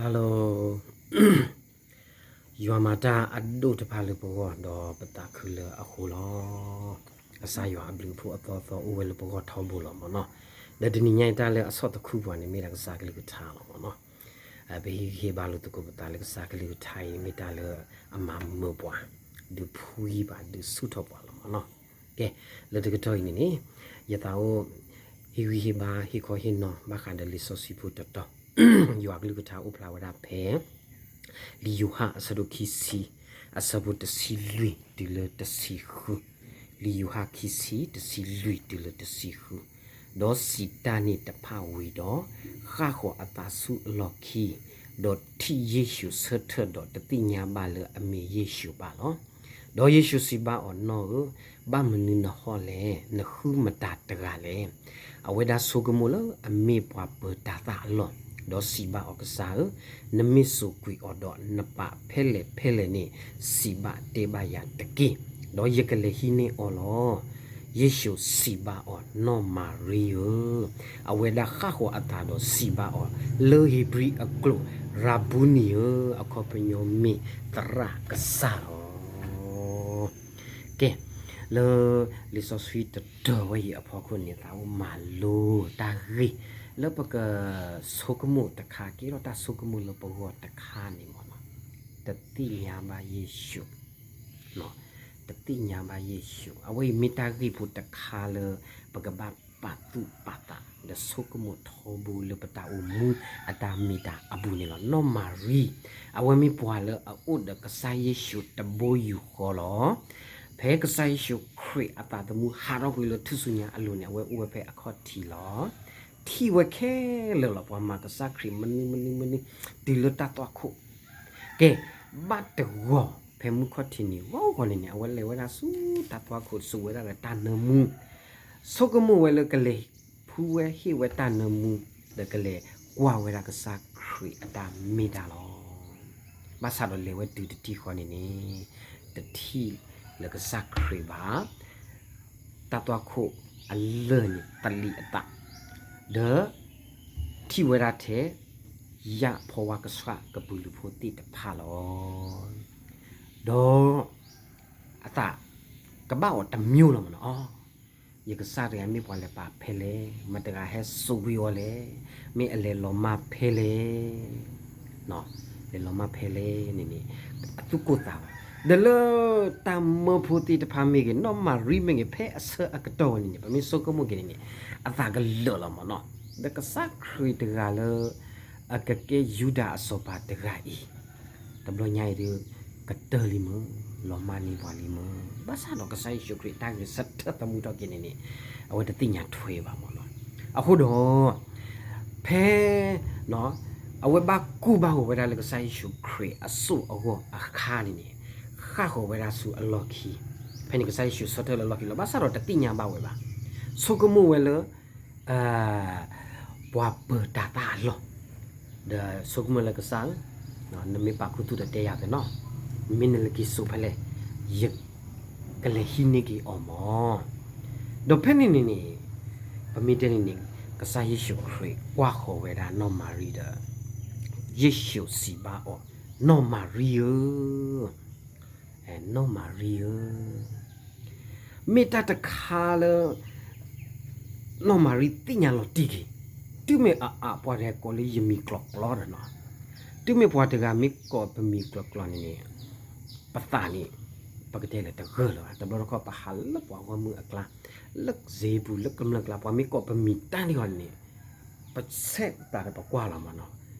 Hello, ယွၤမၤတၢ်အဒိၣ်တဖၣ်လၢပဂီၢ် ဒီးပသးခုလၢအဃိလီၤ. ကစၢ်ယွၤအဘျုးအဖှိၣ်အသီသီအိၣ်ဝဲလၢပဂီၢ်ထီဘိလီၤမ့ၢ်နီၤ. ဒီးတနံၤညါအံၤတၢ်လၢအဆီၣ်သခူပှၤန့ၣ် မ့ၢ်ဒၣ်ကစၢ်ကလုၢ်ကထါလီၤမ့ၢ်နီၤ. ပဟ့ၣ်ဂံၢ်ဟ့ၣ်ဘါလိာ်သကိးပသးလၢကစၢ်ကလုၢ်ကထါအံၤ မ့ၢ်တၢ်လၢအမၤမုာ်ပှၤ ဒုးဖှံဘၣ် ဒုးဆူၣ်ထီၣ်ပှၤလီၤမ့ၢ်နီၤ. ကဲ, လၢတကတီၢ်အံၤန့ၣ်န့ၣ် ယသးအိၣ် ဟ့ၣ်ဂံၢ်ဟ့ၣ်ဘါ ဟ့ၣ်ခီဟ့ၣ်နီၤ ဘၣ်ဃးဒီးလံာ်စီဆှံဖိတတီၤ, ယွၤကလုၢ်ကထါအိၣ်ဖျါဝဲဒၣ်ဖဲ လံာ်ယိၤဟၣ်အဆၢဒိၣ်ခံဆံ အဆၢဖိတဆံလွံၢ်တုၤလၢတဆံဃု, လံာ်ယိၤဟၣ်ခံဆံ တဆံလွံၢ်တုၤလၢတဆံဃု, ဒီးစံးတၢ်န့ၣ်တဖၣ်ဝံၤဒီး ဃၣ်ဃီၤအသးဆူအလီၢ်ခံ, ဒီးထံၣ်ယ့ၣ်ၡူးဆၢထၢၣ်ဒီးတသ့ၣ်ညါဘၣ်လၢအမ့ၢ်ယ့ၣ်ၡူးဘၣ်လီၤ. ဒီးယ့ၣ်ၡူးစံးဘၣ်အီၤ, နီၢ်ဧၢ, ဘၣ်မနုၤနဟီၣ်လဲၣ်, နဃုမတၤတဂၤလဲၣ်. အဝဲဒၣ်ဆိကမိၣ်လၢအမ့ၢ်ပှၤပၢၤတၤသၣ်အလီၢ်, ဒီးစံးဘၣ်အီၤ, ကစၢ်ဧၢ, နမ့ၢ်စိာ်ကွံာ်အီၤဒီး နပာ်ဖဲလဲၣ်ဖဲလဲၣ်န့ၣ် စံးဘၣ်တဲဘၣ်ယၤတက့ၢ်, ဒီးယကလဲၤဟံးန့ၢ်အီၤလီၤ. ယ့ၣ်ၡူးစံးဘၣ်အီၤ, နီၢ်မၤရံဧၢ. အဝဲဒၣ်ဃၣ်ဃီၤအသးဒီးစံးဘၣ်အီၤ, လၢဧ့ၤဘြံၤအကျိာ်, ရၤဘူနံဧၢ, အခီပညီမ့ၢ်သရၣ်ကစၢ်လီၤ. ကဲ, လၢလံာ်စီဆှံတတီၤဝဲအံၤအဖီခိၣ်န့ၣ် သးအိၣ်မၤလိတၢ်ဂ့ၢ် လၢပကဆိကမိၣ်တခါ ကဲထီၣ်တၢ်ဆိကမိၣ်လၢပဂီၢ်တခါန့ၣ်မ့ၢ်နီၤ, တသ့ၣ်ညါဘၣ်ယ့ၣ်ၡူး, တသ့ၣ်ညါဘၣ်ယ့ၣ်ၡူး, အဝဲအံၤမ့ၢ်တၢ်ဂ့ၢ်ဖိတခါလၢ ပကဘၣ်ပာ်သူၣ်ပာ်သး ဒီးဆိကမိၣ်ထီဘိလၢပတၢ်အိၣ်မူအတၢ်မ့ၢ်တၢ်အပူၤန့ၣ်လီၤ. နီၢ်မၤရံ အဝဲမ့ၢ်ပှၤလၢအအိၣ်ဒီးကစၢ်ယ့ၣ်ၡူးတဘိယူၢ်ဃီလီၤ. ဖဲကစၢ်ယ့ၣ်ၡူးခရံာ်အသးသမူဟးထီၣ်ကွံာ်လၢထူၣ်စုညါအလိၤန့ၣ် အဝဲအိၣ်ဝဲဖဲအခီၣ်ထံးလီၤ. ထံၣ်ဝဲခဲလၢာ်လီၤ. ပှၤမၤကစၢ်ခရံာ်မနုၤမနုၤမနုၤ တုၤလၢတၢ်သွၣ်ခိၣ်, ကဲ, ဘၣ်တဂီၤ ဖဲမုၢ်ခီၣ်ထံးနံၤဂီၤဂီၤန့ၣ်န့ၣ် အဝဲလဲၤဝဲဒၣ်ဆူတၢ်သွၣ်ခိၣ် စိာ်ဝဲဒၣ်ဒီးတၢ်နၢမူ, ဆိကမိၣ်ဝဲလၢကလဲၤဖှူဝဲဟ့ၣ်ဝဲတၢ်နၢမူ ဒီးကလဲၤကွၢ်ဝဲဒၣ်ကစၢ်ခရံာ်အတၢ်မ့ၢ်တၢ်လီၤ. ဘၣ်ဆၣ်ဒီးလဲၤဝဲတုၤတထံၣ်ဃီန့ၣ်န့ၣ် တထံၣ်လၢကစၢ်ခရံာ်ဘၣ်. တၢ်သွၣ်ခိၣ်အလၢၢ်န့ၣ် တလံၤအသး, ဒီးထံၣ်ဝဲဒၣ်ထဲ ယၢ်ဖီဝါကဆှၣ်ကပုာ်လုးဖိသ့ၣ်တဖၣ်လီၤ. ဒီးအသးကဘၣ်အီၤတမံၤလီၤမ့ၢ်နီၤ, အီ, ယကစၢ်တဂၤမ့ၢ်ပှၤလဲၤပာ်ဖဲလဲၣ်, မတၤတဂၤဟဲစိာ်ကွံာ်အီၤလဲၣ်, မ့ၢ်အလဲၤလီၤမၢ်ဖဲလဲၣ်, လဲၤလီၤမၢ်ဖဲလဲၣ်န့ၣ်န့ၣ် အသူၣ်ကိၢ်သးဘၣ်. ဒီးလၢတၢ်မၢဖိသ့ၣ်တဖၣ်မ့ၢ်ဂ့ၤ, နီၢ်မၤရံမ့ၢ်ဂ့ၤ, ဖဲအဆၢအကတီၢ်ဝဲန့ၣ်န့ၣ် ပမ့ၢ်ဆိကမိၣ်က့ၤန့ၣ်န့ၣ် အသးကလၢာ်လီၤမ့ၢ်နီၤ. ဒီးကစၢ်ခရံာ်တဂၤလၢ အကကဲယူဒၤအစီၤပၤတဂၤအံၤ တဘျီညါအံၤဒုး ကတၢၢ်လံမ့ၢ်, လီၤမၢ်န့ၢ်ပှၤလံမ့ၢ်, ဘၣ်ဆၣ်ဒီးကစၢ်ယ့ၣ်ၡူးခရံာ်တၢ်ဂဲၤဆၢထၢၣ်သမူထီၣ်က့ၤန့ၣ်န့ၣ် အဝဲတသ့ၣ်ညါထွဲဘၣ်မ့ၢ်နီၤ. အဃိဒီး ဖဲ အဝဲဘၣ်ကူၣ်ဘၣ်ဂီၤဝဲဒၣ်လၢကစၢ်ယ့ၣ်ၡူးခရံာ်အစိၣ်အဂီၢ်အခါန့ၣ်န့ၣ် ဃၣ်ဃီၤဝဲဒၣ်ဆူအလီၢ်ခံ, ဖဲန့ၣ်ကစၢ်ယ့ၣ်ၡူးဆၢထၢၣ်လၢလီၢ်ခံလီၤ. ဘၣ်ဆၣ်ဒီးတသ့ၣ်ညါဘၣ်ဝဲဘၣ်, ဆိကမိၣ်ဝဲလၢ ပှၤပၢၤတၤသၣ်အလီၢ်, ဒီးဆိကမိၣ်လၢကစၢ်ဧၢ, နမ့ၢ်ပာ်ခူသူၣ်ဒီးတဲယၤသ့နီၤ, မ့ၢ်နလဲၤက့ၤစိာ်ဖဲလဲၣ်, ယကလဲၤဟံးန့ၢ်က့ၤအီၤမ့ၢ်. ဒီးဖဲန့ၣ်န့ၣ်န့ၣ် ပမ့ၢ်တဲန့ၣ်န့ၣ် ကစၢ်ယ့ၣ်ၡူးခရံာ်ကွၢ်ဃီၤဝဲဒၣ်နီၢ်မၤရံဒီး ယ့ၣ်ၡူးစံးဘၣ်အီၤ, နီၢ်မၤရံဧၢ, နီၢ်မၤရံဧၢ, မ့ၢ်တၢ်တခါလၢ နီၢ်မၤရံသ့ၣ်ညါလီၤတံၢ်က့ၤ, တုၤမ့ၢ်အအးပှၤတဂၤကိးလၢယမံၤကျိၤကျိၤဒီးနီၤ, တုၤမ့ၢ်ပှၤတဂၤမ့ၢ်ကိးပမံၤကျိၤကျိၤန့ၣ်န့ၣ် ပသးန့ၣ် ပကတဲလၢတဂၢၢ်လၢၤဘၣ်. တဘျီတခီၣ်ပဟးလၢပှၤဂီၢ်မုၢ်အကျါ, လၢစ့ပူၤ လၢကမျၢၢ်ကျါ ပှၤမ့ၢ်ကိးပမံၤတၢ်န့ၣ်ဂီၢ်န့ၣ်န့ၣ် ပဆဲးသးဒီးပကွၢ်လီၤမ့ၢ်နီၤ,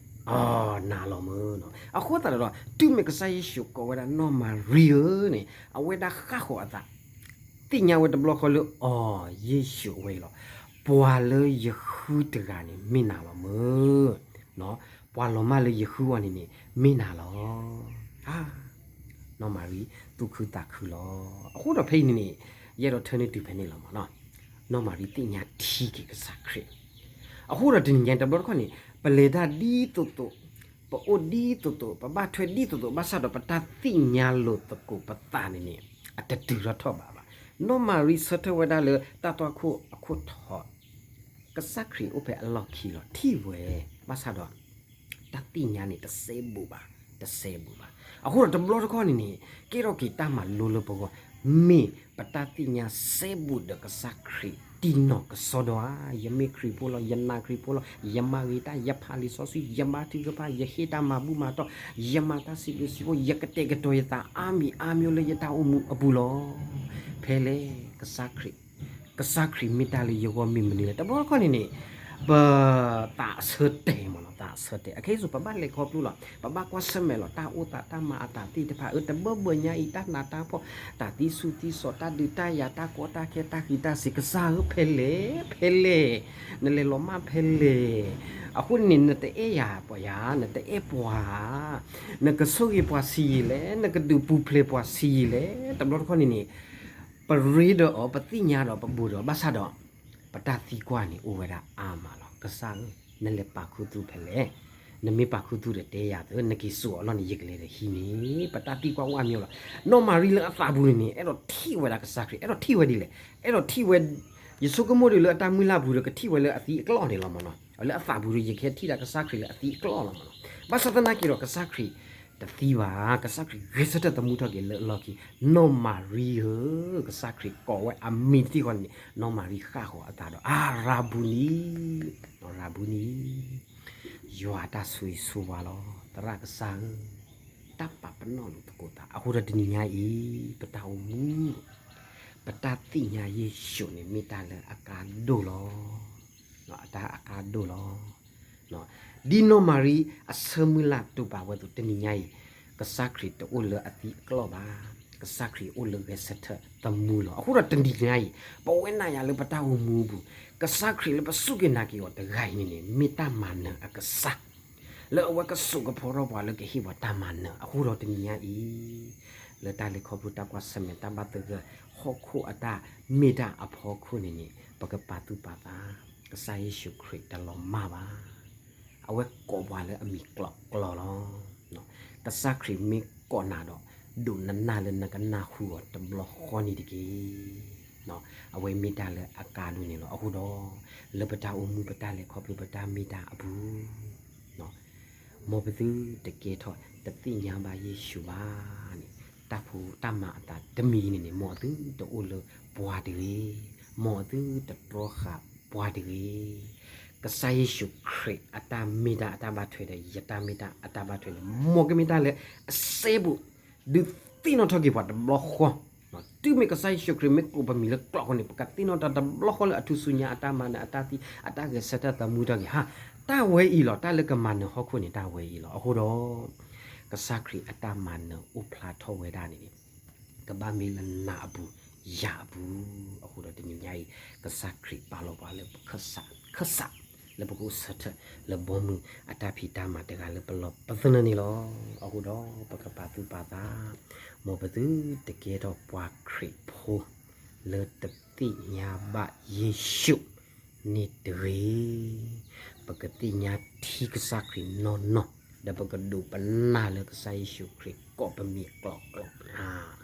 အီ နၤလီၤမ့ၢ်နီၤ. အဃိသတးဒီး တုၤမ့ၢ်ကစၢ်ယ့ၣ်ၡူးကိးဝဲဒၣ်နီၢ်မၤရံဧၢန့ၣ် အဝဲဒၣ်ဃၣ်ဃီၤအသး သ့ၣ်ညါဝဲတဘျီဃီလၢ အီ ယ့ၣ်ၡူးအဝဲအံၤလီၤ. ပှၤလၢယဃုတဂၤန့ၣ် မ့ၢ်နၤလီၤမ့ၢ်, ပှၤလီၤမၢ်လၢယဃုအီၤန့ၣ်န့ၣ် မ့ၢ်နၤလီၤ. နီၢ်မၤရံ သူၣ်ခုသးခုလီၤ. အဃိဒီးဖဲအံၤန့ၣ်န့ၣ် ယအဲၣ်ဒိးထၢန့ၢ်တုၤဖဲန့ၣ်လီၤမ့ၢ်နီၤ. နီၢ်မၤရံသ့ၣ်ညါထံက့ၤကစၢ်ခရံာ်. အဃိဒီးတနံၤညါတဘျီတခီၣ်န့ၣ် ပလဲၤတၢ်ဒ်သိးသိး, ပအိၣ်ဒ်သိးသိး, ပဘၣ်ထွဲဒ်သိးသိး, ဘၣ်ဆၣ်ဒီးပတၢ်သ့ၣ်ညါလိာ်သကိးပသးန့ၣ်န့ၣ် အတတုၤထီၣ်ထီၣ်ဘးဘၣ်. နီၢ်မၤရံဆၢထၢၣ်ဝဲဒၣ်လၢတၢ်သွၣ်ခိၣ်အခိၣ်ထီၣ်, ကစၢ်ခရံာ်အိၣ်ဖဲအလီၢ်ခံလီၤ. ထံၣ်ဝဲ, ဘၣ်ဆၣ်ဒီး တၢ် သ့ၣ်ညါန့ၣ် တစဲဘူးဘၣ်, တစဲဘူးဘၣ်. အဃိဒီးတဘျီတခီၣ်န့ၣ်န့ၣ် ကဲထီၣ်က့ၤတၢ်မၤလိလၢပဂီၢ် မ့ၢ်ပတၢ်သ့ၣ်ညါစဲဘူးဒီးကစၢ်ခရံာ်တံၢ်နီၢ်ကစီဒီဧါ. ယမ့ၢ်ခရံာ်ဖိလီၤ, ယနာ်ခရံာ်ဖိလီၤ, ယမၤဂ့ၤတၢ်, ယဖးလံာ်စီဆှံ, ယမၤထုကဖၣ်, ယဟ့ၣ်တၢ်မၤဘူၣ်မၤတီၢ်, ယမၤတၢ်စံးဘျုးစံးဖှိၣ်, ယကတဲာ်ကတီၤယသးအါမံၤအါမံၤလၢယတၢ်အိၣ်မူအပူၤလီၤ. ဖဲလဲၣ် ကစၢ်ခရံာ် ကစၢ်ခရံာ်မ့ၢ်တၢ်လၢယဂီၢ်မ့ၢ်မနုၤလဲၣ်. တဘျီတခီၣ်န့ၣ်န့ၣ် ပသးဆၢတဲာ်မးလီၤ, သးဆၢတဲာ်. အခဲအံၤစိၤ ပဘၣ်လဲၤခီဖျိလီၤ, ပဘၣ်ကွၢ်ဆၢၣ်မဲာ်လီၤ တၢ်အိၣ်သးတၢ်မၤအသးသ့ၣ်တဖၣ်, အၢ တဘၢဘၢညါအံၤ တၢ်နးတၢ်ဖှီၣ်, တၢ်သံဆူၣ်သံစီၤ, တၢ်ဒုးတၢ်ယၤ, တၢ်ကီတၢ်ခဲ, တၢ်ဃံးတၢ်စ့ၤ, ကစၢ်ဧၢ ဖဲလဲၣ်, ဖဲလဲၣ်, နလဲၤလီၤမၢ်ဖဲလဲၣ်. အဃိန့ၣ်န့ၣ် နတအဲၣ်ယၤပှၤယၤ, နတအဲၣ်ပှၤဧါ, နကဆိၣ်ဂ့ၤပှၤဆံးယံာ်လဲၣ်, နကဒုးပူၤဖျဲးပှၤဆံးယံာ်လဲၣ်. တဘျီတခီၣ်န့ၣ်န့ၣ် ပရ့ဒီးအီၤ, ပသ့ၣ်ညါဒီးပဘူးဒီးအီၤ, ဘၣ်ဆၣ်ဒီး ပတၢ်သံကွၢ်န့ၣ်အိၣ်ဝဲဒၣ်အါမးလီၤ. ကစၢ်ဧၢ, နလဲၤပာ်ခူသူၣ်ဖဲလဲၣ်, နမ့ၢ်ပာ်ခူသူၣ်ဒီးတဲယၤသ့, နက့ၤစိာ်အီၤလီၤန့ၣ် ယကလဲၤဒီးဟံးန့ၣ်. ပတၢ်သံကွၢ်အိၣ်အါမးလီၤ. နီၢ်မၤရံလၢအသးပူၤန့ၣ်န့ၣ် အဲၣ်ဒိးထံၣ်ဝဲဒၣ်ကစၢ်ခရံာ်, အဲၣ်ဒိးထံၣ်ဝဲဒ်လဲၣ်, အဲၣ်ဒိးထံၣ်ဝဲ ယဆိကမိၣ်ဒီးလၢအတၢ်မုၢ်လၢ်ပူၤဒီး ကထံၣ်ဝဲလၢအသံအကျိာ်န့ၣ်လီၤမးနီၤ. လၢအသးပူၤဒီး ယကဟဲထံၣ်ဒၣ်ကစၢ်ခရံာ်လၢအသံအကျိာ်လီၤမးနီၤ. ဘၣ်ဆၣ်သနာ်က့ဒီး ကစၢ်ခရံာ်တသံဘၣ်, ကစၢ်ခရံာ်ဂဲၤဆၢထၢၣ်သမူထီၣ်က့ၤလၢအလီၢ်ခံ, နီၢ်မၤရံဧၢ, ကစၢ်ခရံာ်ကိးဝဲအမံၤတထံၣ်ဃီန့ၣ်န့ၣ် နီၢ်မၤရံဃၣ်ဃီၤအသးဒီး အၤ ရၤဘူနံ, ရၤဘူနံ, ယွၤအတၢ်ဆိၣ်ဂ့ၤဆိၣ်ဝါလီၤ. သရၣ်ကစၢ်ဧၢ, တၢ်ပာ်ပနီၣ်လိာ်သကိးသး, အဃိဒီးတနံၤညါအံၤ ပတၢ်အိၣ်မူ ပတၢ်သ့ၣ်ညါယ့ၣ်ၡူးန့ၣ် မ့ၢ်တၢ်လၢအကါဒိၣ်လီၤ. အတၢ်အကါဒိၣ်လီၤ. ဒ်နီၢ်မၤရံအဆၢမုၢ်လၢ်တိာ်ပာ်ဝဲအသိး တနံၤညါအံၤ ကစၢ်ခရံာ်တအိၣ်လၢအသံအကျိာ်ဘၣ်. ကစၢ်ခရံာ်အိၣ်လၢဂဲၤဆၢထၢၣ်သမူလီၤ. အဃိဒီးတနံၤညါအံၤ ပဝဲနၤယၤလၢပတၢ်အိၣ်မူအပူၤ ကစၢ်ခရံာ်လၢပစူၢ်က့ၤနာ်က့ၤအီၤတဂၤအံၤန့ၣ်န့ၣ် မ့ၢ်တၢ်မၤနၢၤအကစၢ် လၢအဝဲကစိာ်ကဖီထီၣ်ပှၤလၢကဟ့ၣ်ပှၤတၢ်မၤနၢၤ. အဃိဒီးတနံၤညါအံၤ လၢတၢ်လဲၤခီဖျိတၢ်ကွၢ်ဆၢၣ်မဲာ်တၢ်ဘၣ်သဂၢၢ်ဟီၣ်ခိၣ်အတၢ်မ့ၢ်တၢ်အဖီခိၣ်န့ၣ်န့ၣ် ပကပာ်သူၣ်ပာ်သး, ကစၢ်ယ့ၣ်ၡူးခရံာ်တလီၤမၢ်ဘၣ်. အဝဲကိးပှၤလၢအမံၤကျိးကျိးလီၤ. ကစၢ်ခရံာ်မ့ၢ်ကိးနၤဒီး ဒိးနနၢ်လၢနကနၢ်ဟူအီၤတဘျီဃီန့ၣ်တက့ၢ်. အဝဲမ့ၢ်တၢ်လၢအကါဒိၣ်န့ၣ်လီၤ. အဃိဒီး လၢပတၢ်အိၣ်မူပတၢ်လဲၤခီဖျိပတၢ်မ့ၢ်တၢ်အပူၤ မ်ပသုတကဲထီၣ်တသ့ၣ်ညါဘၣ်ယ့ၣ်ၡူးဘၣ်န့ၣ် တၢ်ဖိတၢ်မၤအသးတမံၤအံၤန့ၣ်န့ၣ် မ်အသုတအိၣ်လၢပှၤတဂ့ၤ, မ်အသုတတြီဃာ်ပှၤတဂ့ၤ. ကစၢ်ယ့ၣ်ၡူးခရံာ်အတၢ်မ့ၢ်တၢ်အတၢ်ဘၣ်ထွဲဒီး ယတၢ်မ့ၢ်တၢ်အတၢ်ဘၣ်ထွဲန့ၣ် မ်ကမ့ၢ်တၢ်လၢအစဲဘူး ဒုးသ့ၣ်နီၣ်ထီၣ်က့ၤပှၤတဘျီဃီ. တုၤမ့ၢ်ကစၢ်ယ့ၣ်ၡူးခရံာ်မ့ၢ်ကိးပမံၤလၢကျိးဃီန့ၣ် ပကသ့ၣ်နီၣ်တၢ်တဘျီဃီလၢအထူၣ်စုညါအတၢ်မၤနၢၤ အတၢ်သံ အတၢ်ဂဲၤဆၢထၢၣ်သမူထီၣ်က့ၤ ဟါ, တၢ်ဝဲအံၤလီၤ. တၢ်လၢကမၤနၢၤဟီၣ်ခိၣ်န့ၣ် တၢ်ဝဲအံၤလီၤ. အဃိဒီး ကစၢ်ခရံာ်အတၢ်မၤနၢၤအိၣ်ဖျါထီၣ်ဝဲဒၣ်န့ၣ်န့ၣ် ကဘၣ်မ့ၢ်လၢနၤအပူၤ ယၤအပူၤ. အဃိဒီးတနံၤညါအံၤ ကစၢ်ခရံာ်ပာ်လီၤပှၤလၢပခၢၣ်စး, ခၢၣ်စး လၢပကအိၣ်ဆၢထၢၣ်လၢဘီမုၢ်အတၢ်ဖံးတၢ်မၤတဂၤလၢပလီၢ်ပသနၢၣ်န့ၣ်လီၤ. အဃိဒီးပကပာ်သူၣ်ပာ်သး, မ်ပသုတကဲထီၣ်ပှၤခရံာ်ဖိ လၢတသ့ၣ်ညါဘၣ်ယ့ၣ်ၡူးန့ၣ်တဂ့ၤ. ပကသ့ၣ်ညါထံကစၢ်ခရံာ်နီၢ်နီၢ် ဒီးပကဒိးပနၢ်လၢကစၢ်ယ့ၣ်ၡူးခရံာ်ကိးပမံၤကျိးကျိး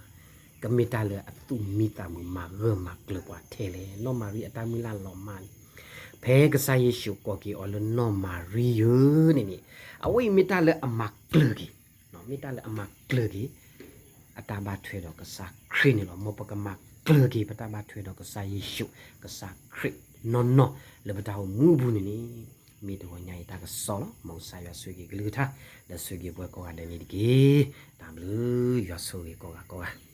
ကမ့ၢ်တၢ်လၢအသူၣ်မံသးမုာ်မၤဂၢၢ်မၤကျၢၤပှၤထဲလဲၣ်. နီၢ်မၤရံအတၢ်မုၢ်လၢ်လီၤမၢ်န့ၣ် ဖဲကစၢ်ယ့ၣ်ၡူးကိးက့ၤအီၤလၢနီၢ်မၤရံဧၢန့ၣ်န့ၣ် အဝဲအံၤမ့ၢ်တၢ်လၢအမၤကျၢၤက့ၤ, မ့ၢ်တၢ်လၢအမၤကျၢၤက့ၤ အတၢ်ဘၣ်ထွဲဒီးကစၢ်ခရံာ်န့ၣ်လီၤ. မ်ပကမၤကျၢၤက့ၤပတၢ်ဘၣ်ထွဲဒီးကစၢ်ယ့ၣ်ၡူး ကစၢ်ခရံာ်နီၢ်နီၢ်လၢပတၢ်အိၣ်မူအပူၤန့ၣ်န့ၣ် မ့ၢ်တဂီၤညါအံၤတၢ်ကစီၣ်လီၤ. မ်ကစၢ်ယွၤဆိၣ်ဂ့ၤကလုၢ်ကထါ ဒီးဆိၣ်ဂ့ၤပှၤကိးဂၤဒဲးန့ၣ်တက့ၢ်. တၢ်ဘျုးယွၤဆိၣ်ဂ့ၤကိးဂၤကိးဂၤ